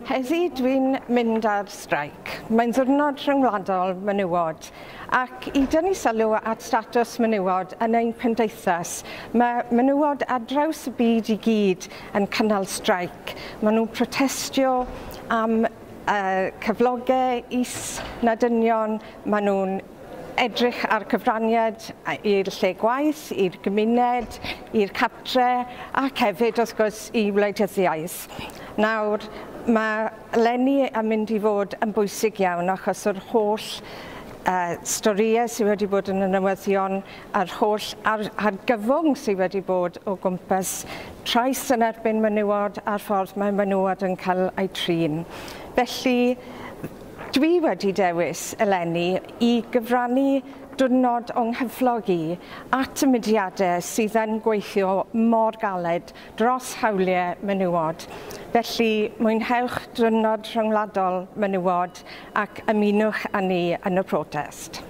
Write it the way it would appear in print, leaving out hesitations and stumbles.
Heddi dwi'n mynd ar streic. Mae'n ddiwrnod rhyngwladol menywod ac i dynnu sylw at statws menywod yn ein cymdeithas, mae menywod ar draws y byd i gyd yn cynnal streic. Maen nhw'n protestio am cyflogau is na dynion, maen nhw'n edrych ar cyfraniad i'r lle gwaith, i'r gymuned, i'r cartre ac hefyd wrth gwrs i wleidyddiaeth. Nawr, mae eleni yn mynd i fod yn bwysig iawn achos yr holl storïau sydd wedi bod yn y newyddion a'r holl argyfwng sydd wedi bod o gwmpas trais yn erbyn menywod a'r ffordd mae menywod yn cael eu trin. Felly, dwi wedi dewis eleni i gyfrannu diwrnod o'n nghyflog i at y mudiadau sydd yn gweithio mor galed dros hawliau menywod. Felly, mwynhewch diwrnod rhyngwladol menywod ac ymunwch â ni yn y protest.